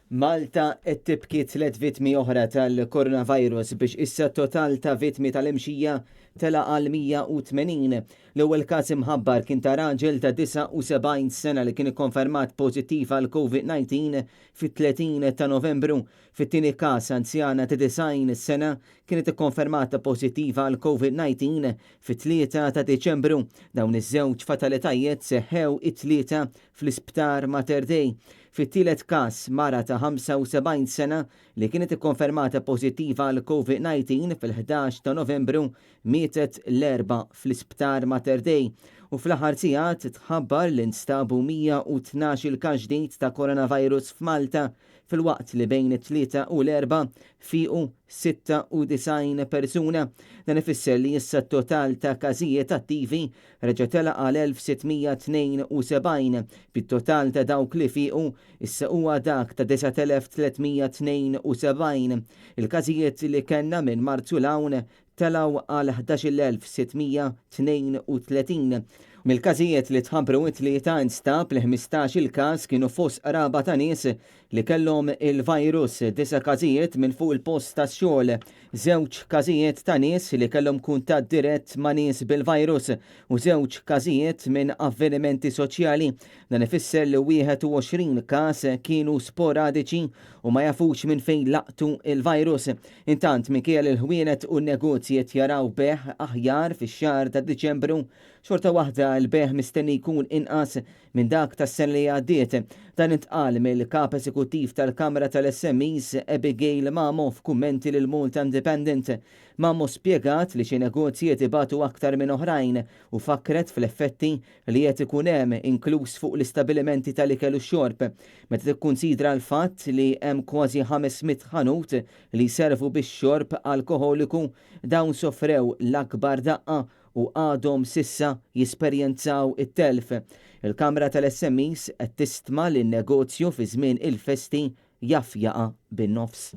Malta qed tibki tliet vittmi oħra tal-coronavirus biex issa t-total ta' vittmi tal-imxija tela' għal 180. L-ewwel każ imħabbar kien ta' raġel ta' 79 sena li kien ikkonfermat pożittiv għal COVID-19 fit-30 ta' Novembru. Fit-tieni każ, anzjana ta' 90 sena kienet ikkonfermata pożittiva għal COVID-19 fit-3 ta' Diċembru. Dawn iż-żewġ fatalitajiet seħħew it-Tlieta fl-Isptar Mater Dei. Fit-tielet każ, mara ta' 75 sena li kienet ikkonfermata pożittiva għal Covid-19 fil-11 ta' Novembru mietet l-Erbgħa fl-Isptar Mater Dei. U fl-aħħar sigħat tħabbar li nstabu 112-il każ ġdid ta' coronavirus f'Malta filwaqt li bejn it-Tlieta u l-Erbgħa fiequ 96 persuna. Dan ifisser li issa t-total ta' każijiet attivi reġa' tela' għal 1,672, bit-total ta' dawk li fiequ issa huwa dak ta' 9,372. Il-każijiet li kellna minn Marzu 'l hawn telgħu għal 11,632. Mill-każijiet li tħabbru it-Tlieta instab li 15-il każ kienu fost qraba ta' nies li kellhom il-virus, disa' każijiet minn fuq il-post tax-xogħol, żewġ każijiet ta' nies li kellhom kuntatt dirett ma' nies bil-virus u żewġ każijiet minn avvenimenti soċjali. Dan ifisser li 21 każ kienu sporadiċi u ma jafux minn fejn laqtu l-virus. Intant, minkejja li l-ħwienet u n-negozji qed jaraw bejgħ aħjar fix-xahar ta' Diċembru, xorta waħda l-bejgħ mistenni jkun inqas minn dak tas-sena li għaddiet. Dan intqal mill-Kap Eżekuttiv tal-Kamra tal-SMEs Abigail Mamo f'kummenti lil Malta Independent. Mamo spjegat li xi negozji qed ibatu aktar minn oħrajn u fakkret fl-effetti li qed ikun hemm inkluż fuq l-istabilimenti tal-ikel u x-xorb. Meta tikkunsidra l-fatt li hemm kważi 500 ħanut li jservu bix-xorb alkoħoliku, dawn sofrew l-akbar daqqa u għadhom s'issa jesperjenzaw it-telf. Il-Kamra tal-SMEs qed tistma li n-negozju fi żmien il-festi jaf jaqa' bin-nofs.